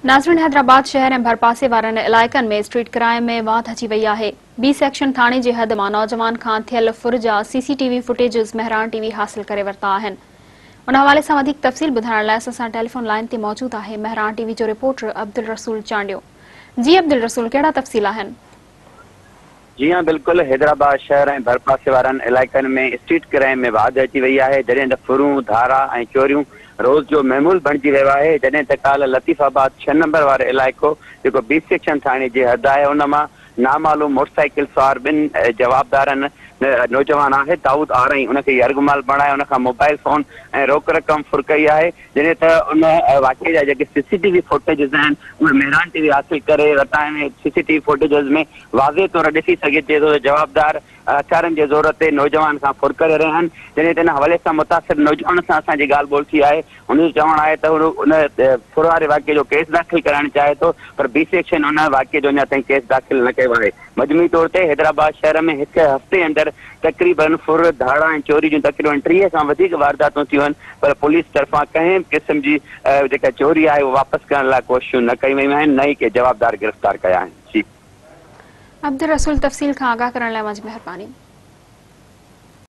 ناظرين، حيدرآباد شهر ۽ ڀرپاسي وارن علائقن ۾ اسٽريٽ ڪرائم ۾ واڌ اچي وئي آهي. بي سيڪشن ٿاڻي جي حد مان نوجوان کان ٿيل ڦر جا C C T V footages Mehran T V حاصل ڪري ورتا آهن. ان حوالي سان وڌيڪ تفصيل ٻڌائڻ لاء اسان سان ٽيليفون لائين تي موجود آهي مهراڻ ٽي وي جو رپورٽر عبدالرسول چانڊيو. جي عبدالرسول، ڪهڙا تفصيل آهن؟ جي ها بلڪل، حيدرآباد شهر ۽ ڀرپاسي وارن علائقن ۾ اسٽريٽ ڪرائيم ۾ واڌ اچي وئي آهي، جڏهن ته ڦرون، ڌاڙا ۽ چوريون روز جو معمول بڻجي ويو آهي، جڏهن ته ڪالهه لطيف آباد ڇهه نمبر وارو علائقو جيڪو بي سيڪشن ٿاڻي جي حد آهي ان مان نامعلوم موٽرسائيڪل سوار ٻن جوابدارن نوجوان آهي دائود آرائين ان کي يرغمال بڻائي ان کان موبائل فون ۽ روڪ رقم ڦر ڪئي آهي. جڏهن ته ان واقعي جا جيڪي سي سي ٽي وي فوٽيجز آهن اهي مهراڻ ٽي وي حاصل ڪري ورتا آهن. سي سي ٽي وي فوٽيجز ۾ واضح طور ڏسي سگهجي ٿو ته جوابدار هٿيارن جي زور تي نوجوان کان ڦر ڪري رهيا آهن. جڏهن ته ان حوالي سان متاثر نوجوان سان اسان جي ڳالهه ٻولهه ٿي آهي، هن جو چوڻ آهي ته هو ان ڦر واري واقعي جو ڪيس داخل ڪرائڻ چاهي ٿو پر بي سيڪشن ان واقعي جو اڃا تائين ڪيس داخل نه ڪيو آهي. مجموعي طور تي حيدرآباد شهر ۾ هڪ هفتي اندر تقريبن ڦر، ڌاڙا ۽ چوري جون تقريبن 30 کان وڌيڪ وارداتون ٿيون آهن پر پوليس طرفان ڪنهن به قسم جي جيڪا چوري آهي اها واپس ڪرڻ لاء ڪوششون نه ڪيون ويون آهن نه ئي ڪي جوابدار گرفتار ڪيا آهن. جي. عبدالرسول، تفصيل کان آگاهه ڪرڻ لاء اوهان جي مهرباني.